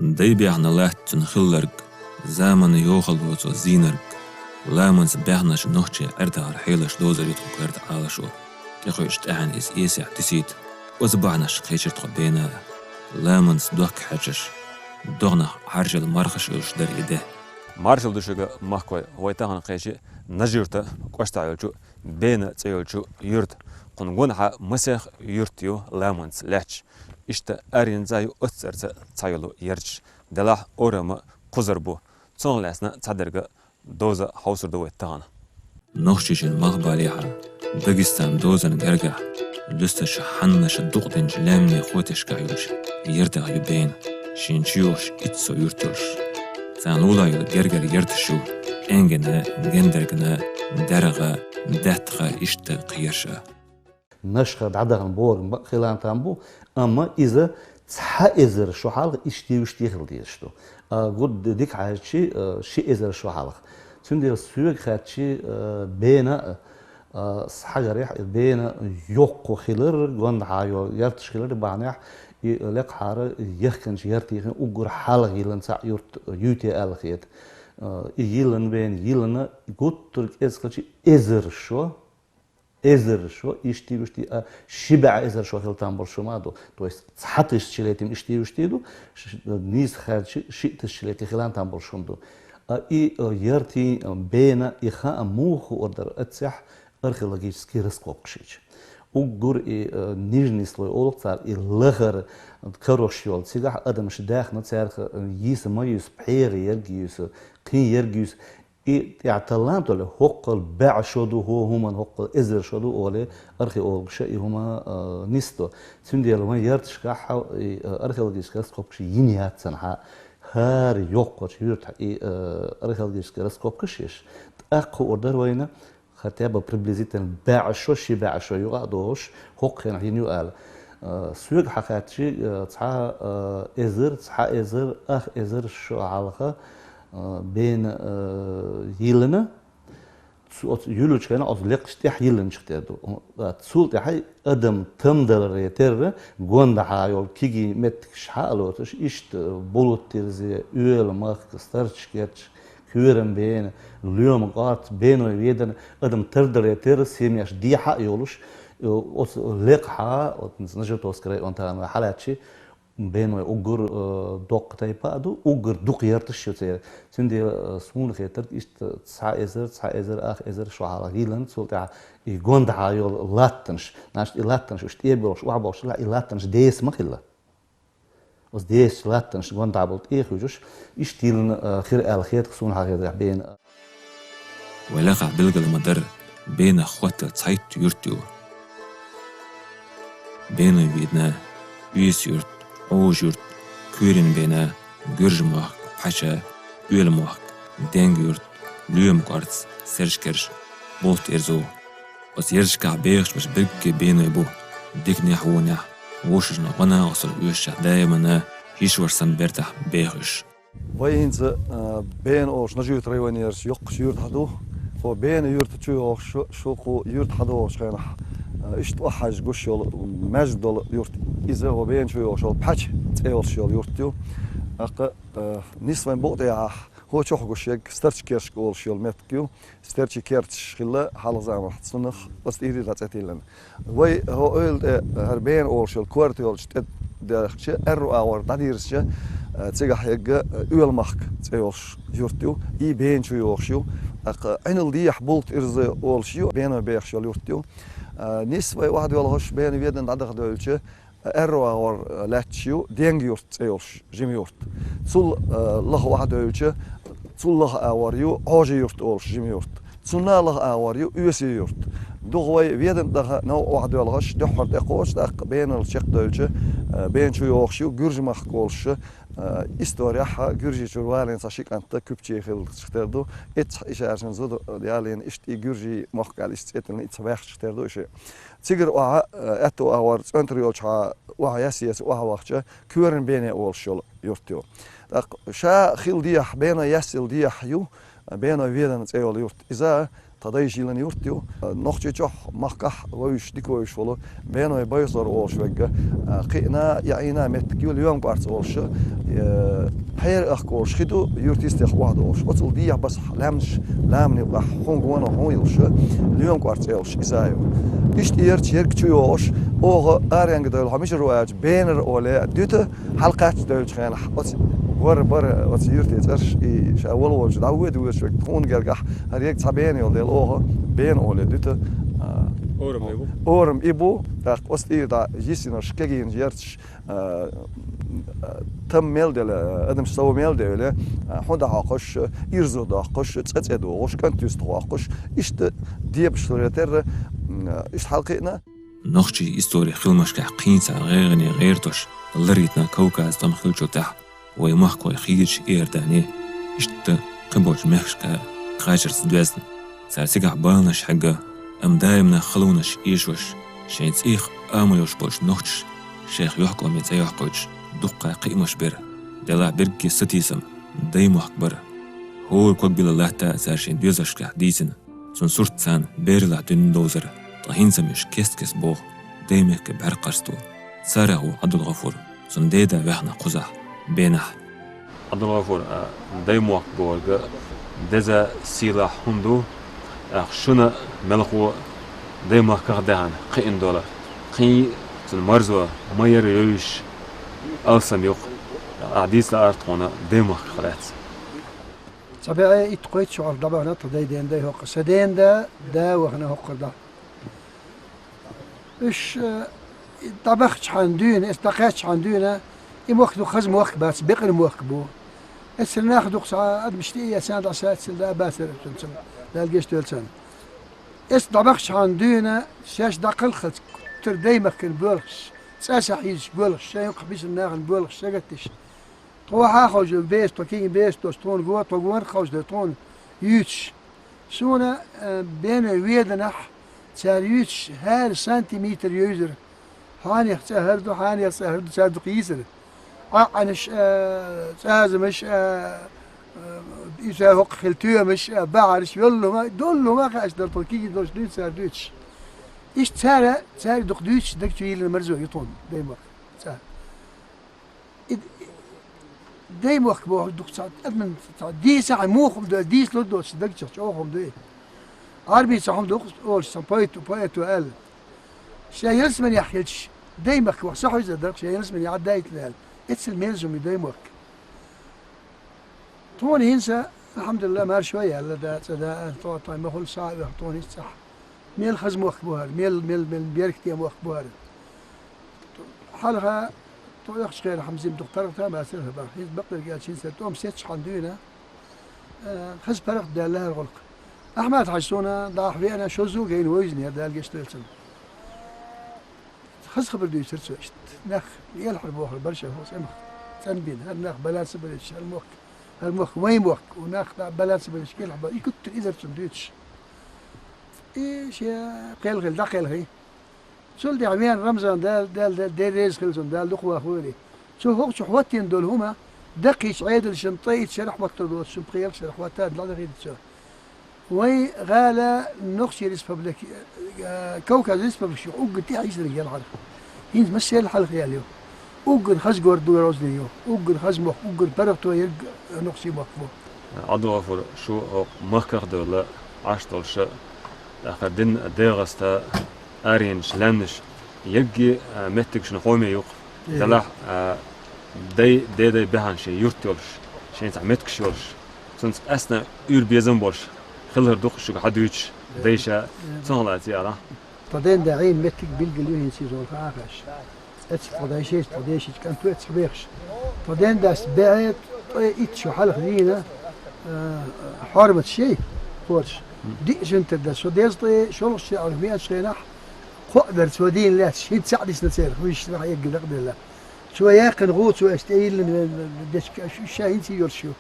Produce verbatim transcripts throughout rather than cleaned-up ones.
Дай баьхна латта цун хилларг, заманна йохалла цо зийнарг, ламанца баьхнача нохчий Ӏер-тахара хьелаш довзар ю тхо коьрта Ӏалашо. ТӀекхуьучу тӀаьхьенна иза эсехь тесийта, оцу бахьанашца кхечира тхо Бена а. Ламанца дохка хьаьрчаш, догӀанах Ӏаржъелла мархаш а йолуш дара и де. Маршалла ду шуьга, махкой, вай тахана кхечи Нажи-Юьртан кӀоштахь йолчу Бена цӀе йолчу юьрта. Кхунна гонаха масех юьрт ю ламанца лаьтташ. Иштта аренца ю оццарца цхьа йолу ярташ. Делахь орама кхузар бу. Цунах лаьцна цхьадерг довза хьовсур ду вай тахана. Нохчийчоьнан малхбалехьа, Дагестан дозан гергахь, луьстачу хьаннаша дукъдинчу лаьмнийн хотешкахь йолчу яртах ю Бена, шен чу йогӀуш итт сов юрт йолуш. Царна лулахь йолу гергара ярташ ю Энгена, Гендергна, Дерга, Даьттха, иштта кхерша. Нашха дӀадахана бохург бакъ хилла там бу, амма иза цхьа эзар шо хьалха иштта вуьшта хила дезаш ду. А, гуд дика хьаьжчи, а, ши эзар шо хьалха. Цундела соьга хаьттчи, а, Бена, а, схьагарехь, Бена йоккхо хилар, гондахьа йолу ярташ хилар бахьанехь, и лекхахьара яхканчу яртийн уггар хьалха йиллина цхьаъ юрт юй те аьлла хета. А, и йиллина Бена, йиллина гуттар а кӀезиг хилчи эзар шо, эзар шо, иштта вуьшта, а, ши бӀе эзар шо хила там болуш ма ду. То есть цхьа тысячелетие иштта вуьшта ду, ш-, нийса хаьрчи ши тысячелетие хила там болуш хӀума ду. А, и, а, яртийн, а, Бена и хаам муха хуур дара оццехь археологический раскопкаш йича. Уггар и, а, нижний слой олу цара, и лахара карош йолу, цигахь адамаш даьхна, цаьрха, а, йиса ма йиса, пхьегӀа ерг йиса, кхин ерг йиса, и тӀехь таллам толе, хӀоккхул бӀе шо ду хӀо хӀуманна, хӀоккхул эзар шо ду оле, археологаша и хӀума, а, нисдо. Цундела вайн ярташкахь хьал и, а, археологический раскопкаш йина яц цхьанхьа, хӀара йоккхачу юьртахь и, а, археологический раскопкаш еш. ТӀаккха хуур дара вайна, хотя бы приблизительно бӀе шо, ши бӀе шо юкъа а догӀуш, хӀокху хенахь йина ю аьлла. А, соьга хьан хаьттчи, а, цхьа, а, эзар, цхьа эзар, ах эзар шо хьалха, а, Бена, а, йиллина, цу, оцу юьллучу хенахь оцу лекхаш тӀехь йиллинчух тера ду. А, цул тӀаьхьа адам тамдаларе терра, гондахьа йолу кегий меттигаш хьа а лоцуш, иштта Булут-Тирзе, Оьла-Махка, Старча-Керча, Коьран-Бена, Лоьма-КӀорца, Беной-Ведана адам тардале терра, семьяш дехьа а йолуш, оцу лекхахьа, оцу Нажи-Юьртан район тахана хьалаьцчи, Беной уггар, э, доккха тайпа а ду, уггар дукха ярташ ю церан. Цундела, э, суна хетарг иштта цхьа эзар, цхьа эзар, ах эзар шо хьалха йиллина, цул тӀаьхьа и гондахьа йолу латтанаш. Значит, и латтанаш уьш тӀебоьлхуш, охьабоьлхуш хилла, и латтанаш деса ма хилла. Оцу десачу латтанаш гондахьа болу тӀехуьжуш, иштта йиллина, э, хир аьлла хетарг суна хьан хетарехь Бена. Вай лакхахь билгал ма-дарра, Бенах хоттал цхьайтта юрт ю. Беной-Ведана, Оьсюрт, Ӏожа-Юрт, Коьрин-Бена, Гуьржа-Мохк, Пхьача, Оьла-Мохк, Денга-Юрт, Лоьма-КӀорца, Старча-Керча, Булут-Ирзу. Оцу ярташкахь бехаш берш берриге беной бу, диканехь, вонехь, вовшашна гӀо-накъосталла оьшучехь даимана йиш-ваша санна бертахь беха уьш. Вай хӀинца, а, Бена олуш Нажи-Юьртан районерчу йоккхачу юьртахь ду. Хьо Бена юьрта чу йогӀуш шу, шу кху юьрта хьадогӀучу хенахь, а, иштта охьахьаьжча гуш йолу маьждиг долу юрт. Иза хьо Бена чу йогӀуш йолу Пхьача цӀе йолуш йолу юрт ю. ТӀаккха, а, нисса вайн букъа тӀехьа хьо чохь гуш ерг Старча-Керча олуш йолу меттиг ю. Старча-Керчаш хилла хьалха заманахь, цунах оцу тӀера дӀа цӀе тиллина. Вай хьо ойла тӀе хӀара Бена олуш йолу корта йолчу тӀе даьхча, аьрру агӀор дӀадийрзича, а, цигахь ерг, а, Оьла-Махка цӀе йолуш юрт ю, и Бена чу йогӀуш ю. ТӀаккха Ӏиналла дехьа Булут-Ирза олуш ю, Беной бехаш йолу юрт ю. А, нисса вай охьадоьлхуш Бена-Ведана дӀадахадевлча, аьрру агӀор лаьтташ ю Денга-Юрт цӀе йолуш жима юрт. Цул, э, лаха охьадевлча, цул лаха агӀор ю Ӏожа-Юрт олуш жима юрт. Цунна лаха агӀор ю Оьсю-Юрт. Дукха вай Ведана даха новкъа охьадоьлхуш, дуьххьара тӀекхочу, тӀаккха Бенал чекхдевлча, э, Бена чу йогӀуш ю Гуьржа-Махка олуш, э, историяхь гуьржий чуьра валийна цхьа ши кӀант куьпчий хиллачух тера ду. Эццахь и шаьршинна зуда ялийна, иштта и гуьржий мохк аьлла иштта цӀе тиллина, и цхьа ваьхчух тера ду и шиъ. Цигара охьа, э, аьтту агӀор цӀентар йолчохь охьа яьсса-яьсса охьавахча, Коьрин-Бене олуш йолу юрт ю. ТӀаккха ша хилла дехьа, Беной яьсса йилла дехьа ю, Беной-Ведана цӀе йолу юрт. Иза Тха дайша йиллина юрт ю. Нохчийчохь, махкахь вевзаш, дика вевзаш волу Беной Байсур олуш верг, а, кхиъна, яийна меттиг ю, Лоьма-КӀорца олуш, э, Хьера-Ахка олуш хи ду, юьртан йистех охьадогӀуш. Оцул дехьа баса лаьмнаш, ламанийн юкъахь хӀун гонах хӀун йолуш, Лоьма-КӀорца олуш иза ю. Иштта эрча ерг чу йогӀуш, оха аренга девлла, хьо мичара ву аьлча, Бенара олий дуьту, хьалакхаччалц девллачу хенахь, оцу вара бара оцу юьртан цӀераш, и ша волу волчу дӀавоьду воьдуш верг тхуна гергахь, хӀара ерг цхьа Бена йолу дела, оха Бена олий дуьту, а, Орам и бу. Орам и бу, тӀаккха оцу тӀера дӀа йисинарш, кегийнаш, ярташ, а, а, там мел делла, а, адамаш сов мел девлла, а, хьун дӀахьокхуш, ирзо доккхуш, цӀа цӀе догӀуш, кӀант юьста хоккхуш, иштта дебаш хиларе терра, м, иштта хьалакхиъна. Нохчийн историн хиламашкахь кхин цхьа гӀайгӀане гӀертош ларъйитина Кавказан тӀом хиллачул тӀаьхьа вайн махкахой хийрачу Иордане, иштта кхиболчу мехкашка кхачарца доьзна. Цара цигахь баланаш хьегна, амма даимна халонаш эшош, шайн цӀийх амал йолуш болчу нохчаша шайх йохкаме цӀе йоккхуьйтуш дуккха кхиамаш бира. Делахь берриге сатийсам даймохк бара. ХӀора ког билла латта а цара шайн доьзалшкахь дийцина. Цуьнан сурт царна бераллехь дуьйна довзара, ткъа хӀинца-м уьш кест-кеста боху даймехкан бӀаьрг къасто. Царех ву Ӏабдулгъафур, цуьнан деда ваьхна кхузахь, Бенахь. Ӏабдулгъафур, а, даймохк бохург деза, сийлахь хӀума ду, тӀаккха шуна мелхо даймахках а даьхна кхиъна долу. Кхин цуьнан марзо ма яра йовзуш алсам юкъа, ахь дийца лаьара тхуна даймахках лаьцна. Цхьа бӀе итт-кхойтта шо хьалха дӀабахана тхан дай-ден дай хӀокху. Сан ден да, да вахана хӀокхура дӀа. Уьш, э, дӀабахчахьана дуьйна, эс дӀакхаьччахьана дуьйна, и мохк ду хаза мохк бац, бекъина мохк бу. Эццара нах дукха цхьа адамаш тӀе а эцна, дӀасаццина да а бацара цуьнца, Дала гечдойла царна. Эс дӀабахчахьана дуьйна, шаьш дӀакхалхалц куьттара даймахкан боьлхуш, цӀа сахьийзаш боьлхуш, шайн юккъахь бисина нахана боьлхуш сагатдеш. Тхо хьаховш бераш, тхо кегий бераш доцуш, тхуна го, тхо гонах ховш дара, тхуна юьйцуш. Суна, э, беной веданахь цара юьйцуш, хӀара сантиметр йовзара. Хьанех цӀа хӀара ду, хьанех цӀа хӀара ду, цара дукха йийцара. ӀаьӀанаш, э, цӀазамаш, э, э, и цара хӀокху хила тоьмаш, э, бахьарш, йоллума, доллума хаьаш дара тхо кегий долуш дуьйцу цара дуьйцуш. Иштта цара, цара дукха дуьйцуш, даг чу йиллина марзо ю тхуна, даймахка. ЦӀа. И даймохк бохург дукха цхьа адамна цхьа дийца хьан муха хӀума ду, дийцалур доцуш даг чу чӀогӀа хӀума ду и. Ӏарбийца хьума ду-кх олуш цхьа поэто, поэто аьлла. Шен ялсаманехь хилча, даймахка ваха ца хьуьйзур дара-кх шен ялсаманехь дайтина аьлла. Эццал мерза хӀума ю даймохк. Тхуна хӀинца, алхьамдулиллахӀ, маршо яьлла, да, цӀа да, тхо, тхо, ма хуьлу схьа а оьху, тхуна хӀинца цӀахь. Мел хаза мохк бу хӀара, мел, мел, мел беркате мохк бу хӀара. Хьалха тхо оьхучу хенахь хӀинца дукха таргӀата а бацара хӀара бахьа. ХӀинца бакъдерг аьлча, хӀинца тӀом сецчахьана дуьйна, э, хаза паргӀат даьлла хӀара гӀуллакх. Ахьмад-Хьаьжа суна дӀахьа веана, шозза а гайна вевзина яра, Дала гечдойла цунна. Хаза хабар дуьйцура цо иштта. Нах элхьара бохура бара шайн хӀокху цӀенах цӀанбина. ХӀара нах баланца а балийташ, хӀара мохк, хӀара мохк вайн мохк, у нах дӀа баланца а балийташ, элхьа бара. И куьттара изара цунна дуьйцуш. И шен кхел хила, дӀакхелхий. Цул тӀаьхьа веана Рамзан, Дала, Дала, Дала, Дела реза хила цунна, Дала дукха вахавойла. Цо хӀокху чу хӀоттийна долу хӀума, даккхийчу Ӏедалшна ткъе итт шарахь хӀоттор доцу, шун пхи ялх шарахь хӀоттадо, дӀадахийта цо. Вайн гӀала Нохчийн республика, э, Кавказ республикаш уггар тӀаьхьа йисинарг елхьара. ХӀинца массеран хьалха яьлла ю. Уггар хаза город ду Грозный ю. Уггар хаза мохк, уггар паргӀато ерг Нохчийн мохк бу. Ӏабдулгъафур, шу хӀокху махках а девлла, Ӏаш долуш, тӀаккха дина ДегӀаста, аренаш, лаьмнаш, ерриге, а, меттиг шуна хьоме ю-кх. Э. Делахь, а, дай, дедай баьхна шен юрт йолуш, шен цхьа меттигаш йолуш, цуьнца къаьсттина уьйр-безам болуш хилар ду-кх шуьга хьан дуьйцуш, дайша, э, цунах лаьцна алахь. Тхан ден да Ӏийна меттиг билггал ю хӀинца иза волу хаа хаш. Эццахь тхан дайшица, тхан дешича кӀант ву эццахь бехаш. Тхан ден дас бӀе ткъе итт шо хьалха вийна, а, хьорматаш яй, кхочуш. Диъ жимтар дас, со дезткъе шолгӀачу шарахь веанчу хенахь, кхоъ дара цо дийна лаьцна, хӀинца цхьаъ дисна церан, вуьйш нах эгга дакъаделла. Цо яьккхина гӀу, цо аьшта тӀейиллина вен, дечка, аш уьш ша хӀинца а йолуш ю.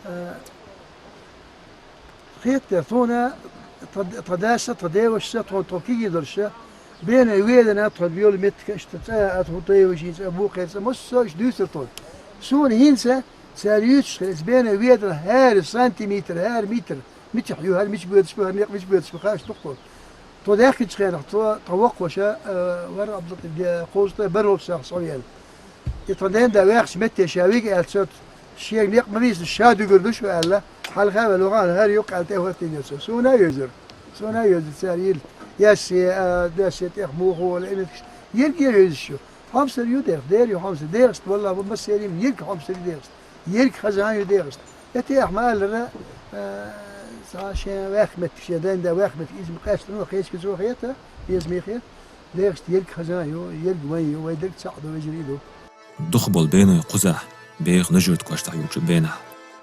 А, Хеттера тхуна, тха, тха даса, тха девашца, тхуна, тхо кегий долуша, беной ведана, тхо йолу меттигаш, тха цӀа а, тхо тайвашин цӀа, букхерца, массо а иштта дуьйцура тхуна. Суна хӀинца, цара юьйцуш хилла, иза беной ведана, хӀара сантиметр, хӀара метр, Мичахь ю хӀара, мича боьдуш бу хӀара, некъ мича боьдуш бу хаа, иштта ду-кх тхо. Тхо даьхкинчу хенахь, тхо, тхан воккхаваша, а, вара Ӏабдулатипа, кхузткъе бархӀалгӀачу шарахь схьавеана. И тхан ден-да ваьхначу метте ша вига аьлла, цо шега некъ ма вийцинехь, ша дуьгур ду шу аьлла, хьалха а ваьлла вахана, хӀара юккъе аьлла тӀехӀоттийна цо. Суна а йовзура. Суна а йовзура цара йилла. Яссе, а, яссе тӀех муха вала, и меттигаш. Ерриге а йовзуш ю. Хьомсара ю дехаш, дера ю хьомсара. ДегӀаста, валлахӀи, бу массеран а ерриге хьомсара ю дехаш. Ерриге хаза ю дехаш. ХӀетте ахь ма-аллара, а, цхьа шен ваьхна меттиг, шен ден-да ваьхна меттиг, иза ма къаьстина, кхечу кицо хета, безаме хета. ДегӀашта ерриге хаза ю, ерриге вайн ю, вай дерг цхьаъ ду, вежарий ду. Дукха болу беной кхузахь, беха Нажи-Юьртан кӀоштахь йолчу бенахь.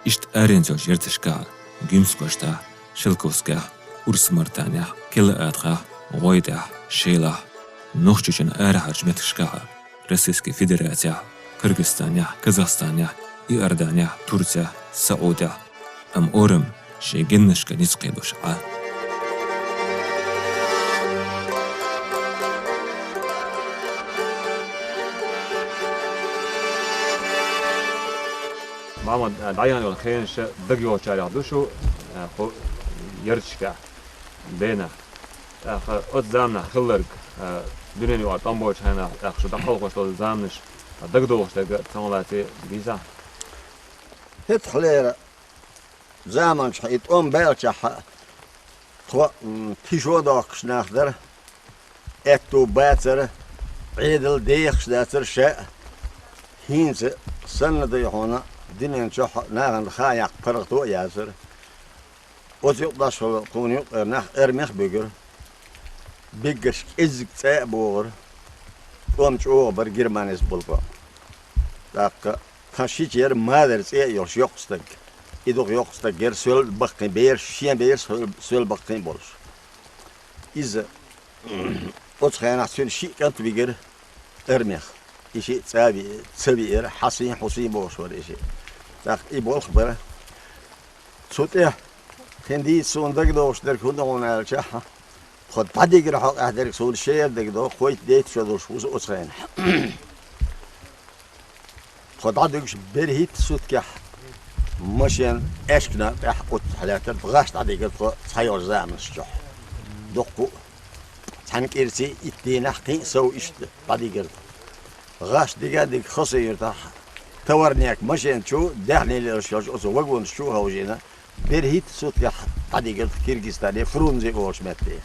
Иштта аренца йолчу ярташкахь, Гуьмсан кӀоштахь, Шелковскехь, Урс-Мартанехь, Кела-Атахь, ГӀойтӀехь, Шелахь, Нохчийчоьнан арахьарчу меттигашкахь, Российски Федерацехь, Кыргызстанехь, Казахстанехь, Иорданехь, Турцехь, СаӀудехь, амма орам шен геннашка ницкъ кхебеш Ӏа. Махьмад, а, дӀаяхна йолу хенаш дагайогӀучарех ду шу, а, кху ярташкахь, бенах. ТӀаккха оцу заманахь хилларг, а, дуьненан юкъара тӀом болчу хенахь, тӀаккха шу дӀакхалхош долу заманаш, а, дагадогӀуш дерг цхьа хӀума лаций, дийцахь? ХӀетахьлера заманчохь и тӀом баьлчахь а, тхо, м, тишо а дохкуш нах дара, аьтту бацара, Ӏедал дехаш дацара ша а. ХӀинца санна дай хьуна, дуьнен чохь а нахана хаа яккха паргӀато а яцара. Оцу юкъа дашхала тхуна юкъара нах эрмех а буьгура. Биггаш кӀеззиг цӀа а богӀура. ТӀом чӀогӀа бара германец болу тӀом. ТӀаккха тхан шича яра Мадар цӀе а йолуш йоккха стаг. И дукха йоккха стаг яра, соьл баккхий бераш, шен бераш соьл, соьл баккхий а болуш. Иза оцу хенахь цуьнан шиъ кӀант вигира эрмех. И шиъ цӀа а ви-, ца виира, Хьасин, Хьусин бохуш вара и шиъ. ТӀаккха и болх бара. Цу тӀе, хин дийца суна дагадогӀуш дерг хӀун ду хьуна аьлча, тхо дӀадигира хьокъехь дерг суна шера дагадогӀу, кхойтта-дейтта шо долуш ву со оцу хенахь. Тхо дӀадуьгуш берхӀитта суткехь машен аьшкана тӀехь оццахь лаьттара, гӀаш дӀадигира тхо цхьайолчу заманаш чохь. Дуккха а, цхьана кӀирций итт дийнахь кхин а сов иштта дӀадигира тхо. ГӀаш дига а дига Хасавюртахь товарника машен чу, даьхни лелаш йолчу оцу вагонаш чу а ховшийна, берхӀитта суткехь дӀадигира тхо Киргизстане, Фрунзе олучу метте.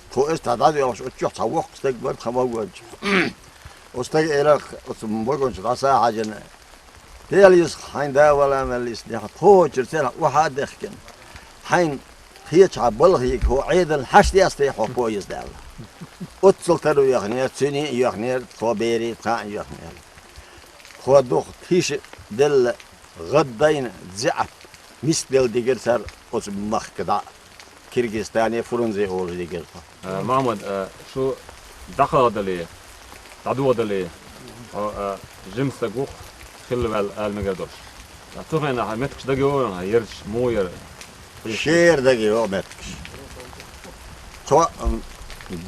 Тхо оццахь дӀадоьлхуш, оцу чохь цхьа воккха стаг вара тхан вагон чу. Оцу стага элира оцу вагон чу дӀаса а хьаьжна: «Дела йисхьа хьайн да вала мел йиснехь, тхочуьра церан охьа а дехкина. Хьайна кхечахьа балхийга хӀо Ӏедална хьаштдестай хьо поезд», — аьлла. Оццал таро йоьхнера, цуьний а йоьхнера, тхо берий, тхан а йоьхнера. Тхо дукха тиша делла, гӀаддайна, заьӀап, миска делла дигира цара оцу махка дӀа. Киргизстане, Фрунзе олуш дигира тхо. Э, Махьмад, э, шу дӀакхалхадале, дӀадохадале, хьо, э, жима стаг ву-кх хилла ваьлла ала мегар долуш. Э, цу хенахь хьан меттигаш дагайогӀий хьан, ярташ муха яра? Шера дагайогӀу меттигаш. Тхо, м,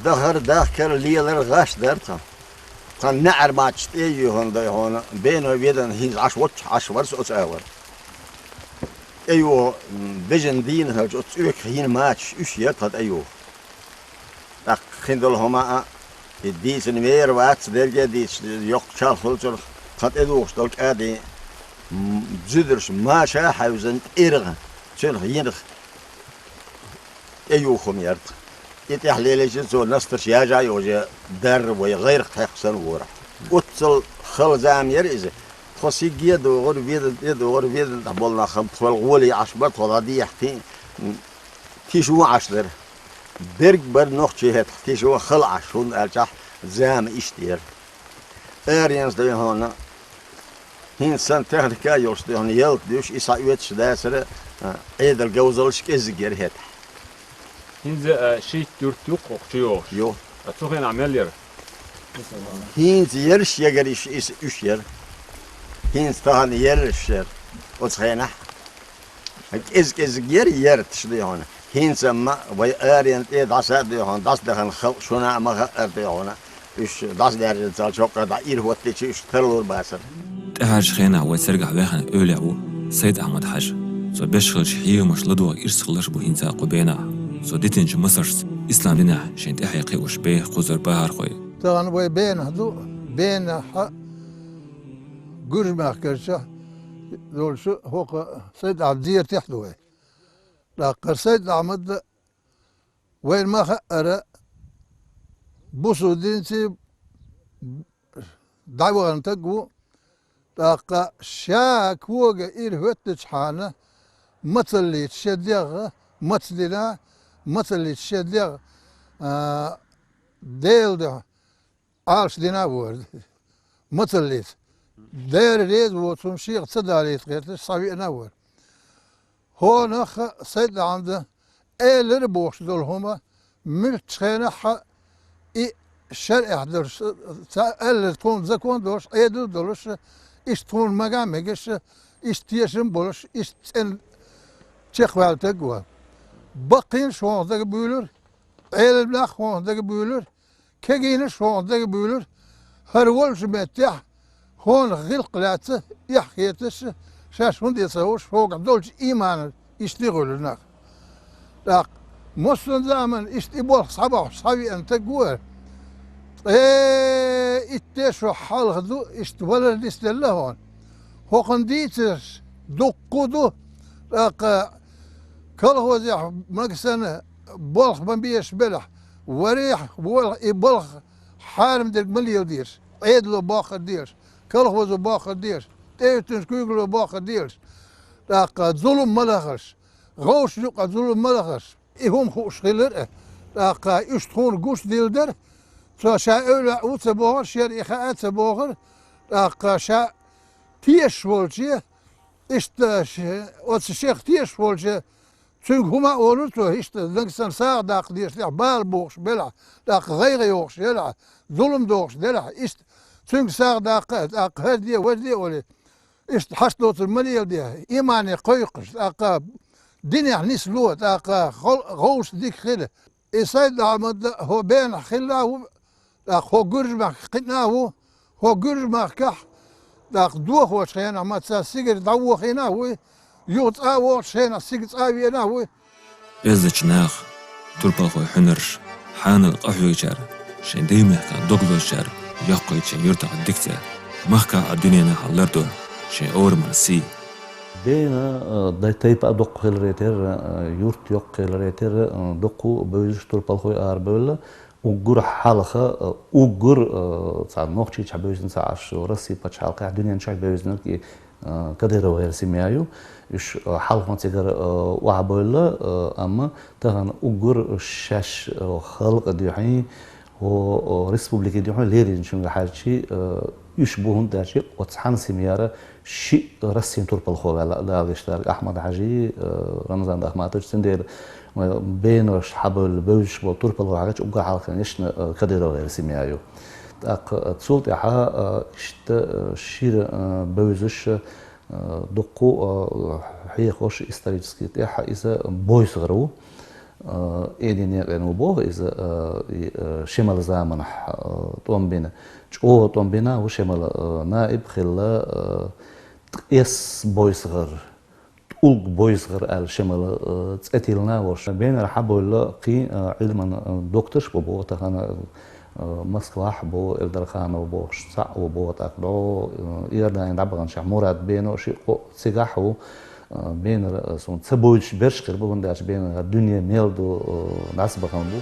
дахар, дахкар, лелар гӀаш дара тхан. Тхан неӀар мачаш тӀе а юьйхина дай хьуна, беной ведана хӀинца Ӏаш воццуш Ӏаш вара со оцу агӀор. ТӀеюха, м, бежана дийна хилча, оцу цӀоьгах йина мачаш уьш яра тхан тӀеюха. ТӀаккха хин долу хӀума а, и дийцина вер вац, дерриге а дийцича, йоккха чарх хуьлу цунах, тхан тӀедухуш долу кӀадин, м, зуьдарш маша а хьаьвзина тӀергӀан, цунах йинах тӀеюха хӀума яра тхан. И тӀехь лелийча, цо настарш яжа а йожа, дарра вай гӀайракх тхьекхча санна вора. Оццал хала зама яра иза. Тхо сигге а догӀура, ведан тӀе а догӀура, ведан тӀехь болу нах хӀама тхол гӀоле Ӏаш бара, тхо дӀадехьа кхин а, м, тиша вон Ӏаш дара. Берг бара нохчий хӀетахь, тиша вон хала Ӏаш, хӀунда аьлчахь зама иштта яра. Аренца дай хьуна, хӀинца санна техника а йолуш дай хьуна, ялта дуьйш, и схьаоьцуш дацара, а, Ӏедал говзаллаш кӀеззиг яра хӀетахь. ХӀинца, а, шийтта юрт ю-кх хӀокху чу йогӀуш? Ю. А цу хенахь мел яра? ХӀинца яраш ягара иш, иш, уьш яра. ХӀинца тахана яраш яра оцу хенахь. КӀезиг-кӀезиг яра ярташ дай хьуна. ХӀинца амма вай аренна тӀе дӀаса а дай хьуна, дӀасадахана халкъ шуна а ма хаьара дай хьуна. Уьш дӀасадаьржинчул чоккхе дӀа ира хӀоттича, уьш тарлур бацара. ТӀаьхьарчу хенахь вай цергахь ваьхна эвлаяъ ву Сайд-Ахьмад-Хьаьжа. Ткъа беш хилча хьехамаш ладувгӀа ирс хиларш бу хӀинца кху бенахь. Цо дитинчу масалшца ислам динехь шайн тӀаьхье кхиош бу кхузара бахархой. Тахана вай бенахь ду, бенахь гуьржмехкарчехь долчу хӀокху Сайд-Ахьмад зератехь ду вай. ТӀаккха Сайд-Ахьмад вайна ма хаьара, бусулба динца дӀавахана стаг ву, тӀаккха ша кога ира хӀоьттичхьана, мацаллица шен дегӀ маца дина, мацаллица шен дегӀ, а, Делан дуьхьа Ӏалаш дина а вара. Мацаллица. Дера реза воцу хӀума шех ца далийта гӀерташ схьавеана а вара. ХӀокху Сайд-Ахьмада элира бохуш долу хӀума, муьлххачу хенахь а и шарӀехь долуш, ца аьлларг тхуна закон долуш, Ӏедал долуш, иштта тхуна мага а мегаш, иштта тешам а болуш, иштта цӀена чекхваьлла стаг вара. Баккхийнаш хӀокхунах дага буьйлура, Ӏеламнах хӀокхунах дага буьйлура, кегийнаш хӀокхунах дага буьйлура, хӀара волчу меттехь хӀокхунах гӀиллакх лаьцна эхь хеташ, шаьш хӀунда а ца хууш, хӀокхуьнга долчу ийманан иштта гӀуьйлура нах. ТӀаккха массо а заманахь иштта и болх схьабохьуш схьавеана стаг вара. Ткъе итт шо хьалха ду, иштта валар нисделла хьуна. ХӀокхунна дийцарш дуккха а ду, тӀаккха колхозехь магсана болх ма беш белахь, варехь, вол-, и болх хьарам дерг ма леладелаш, Ӏедало бохург делаш, колхозо бохург делаш, тӀеюьттинчу куьйгалло бохург делаш, тӀаккха зулам ма лахалаш, гӀовшашна юкъахь зулам ма лахалаш. И хӀума хууш хилира, тӀаккха уьш тхуна гуш дилла дара, цо ша эвлаяъ ву ца бохура, шера и хаа ца бохура, тӀаккха ша тешаш волче, иштта ш-, оцу шех тешаш волче, цуьнга хӀума а олура цо, иштта нагахь санна сагӀа даккха дезаш делахь, бала бохуш белахь, тӀаккха гӀайгӀа йохуш елахь, зулам дохуш делахь, иштта цуьнга сагӀа даккха, тӀаккха хӀара де, вара де олий. Иштта хьашт доцург ма леладе, иймане кхойкхуш, тӀаккха динехь нисло, тӀаккха хол-, гӀовшаш дика хила. И Сайд-Ахьмад хӀокху бенахь хилла а ву, тӀаккха хӀокху Гуьржмахкахь кхиъна а ву, хӀокху Гуьржмахкахь, тӀаккха дохочу хенахь ма цхьа сигара дӀавохийна а ву, юха цӀа а вогӀучу хенахь сига цӀа а веана а ву. Безачу наха, турпалхой хьуьнарш, хьанал къахьоьгучара, шайн даймехкан дог лозучара йоккхуьйту шайн юьртах дика цӀе, махкахь а дуьненахь а лардо шайн ораман сий. Бена, а, дай-тайпа а доккха хиларе терра, а, юрт йоккха хиларе терра, а, дуккха а бевзаш турпалхой арабевлла, уггар хьалха, а, уггар, а, цхьа Нохчийчохь бевзина ца Ӏаш, Росси пачхьалкхехь, дуьнен чохь бевзинарг и, а, КадыровгӀеран семья ю. Уьш, а, хьалха цигара, а, охьабевлла, а, амма тахана уггар шаьш, а, халкъан дуьхьий, хӀо, а, республикин дуьхьий леринчуьнга хьаьжчи, а, уьш бу, хӀунда аьлча оцу цхьана семьяра шиъ Россин турпалхо ваьлла, Дала гечдарг, Ахьмад-Хьажи, э, Рамзан Дахматович, цундела, э, бенош хьабевлла бевзаш болу турпалхой хьагӀ чу уггар хьалха хилла, э, КадыровгӀеран семья ю. ТӀаккха, э, цул тӀаьхьа, э, иштта, э, шира, э, бевзаш, э, дуккха а, э, хьехош исторически тӀехь иза БойсагӀар ву. Э, Эдин некъен ву боху иза, э, и, э, Шемала заманахь, э, тӀом бина. ЧӀогӀа тӀом бина ву Шемала, э, наиб хилла, э, ткъес БойсагӀар, тӀулг БойсагӀар аьлла Шемала, э, цӀе тиллина а волуш. Бенара хьабевлла кхин, э, Ӏилман, э, докторш бу боху тахана, э, Москвахь бу, Эльдарханов бохуш цхьаъ ву боху, тӀаккха дӀо, э, Иордане дӀабаханчохь Мурад бено шиъ-кхоъ цигахь ву. Бенара суна ца бойтуш берш хир бу, хӀунда аьлча бенара дуьне мел ду, дӀасабахана бу.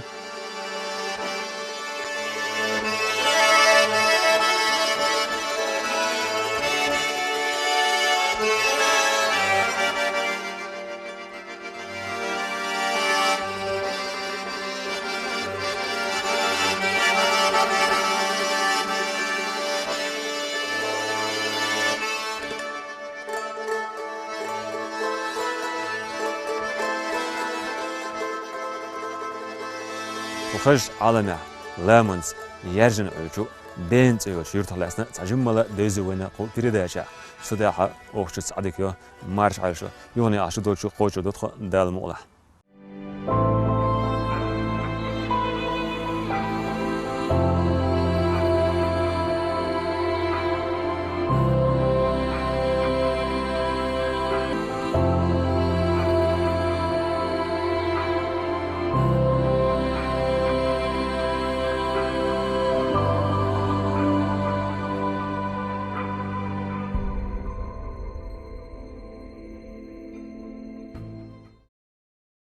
Кху хазачу Ӏаламехь ламанца яьржина Ӏуьллучу Бена цӀе йолчу юьртах лаьцна цхьа жиммала девза вайна кху передачехь. Цу тӀехь оха шуьца Ӏадика йо, марша Ӏойла шу, юханехьа шу долчу кхочур ду тхо Дала мукъалахь.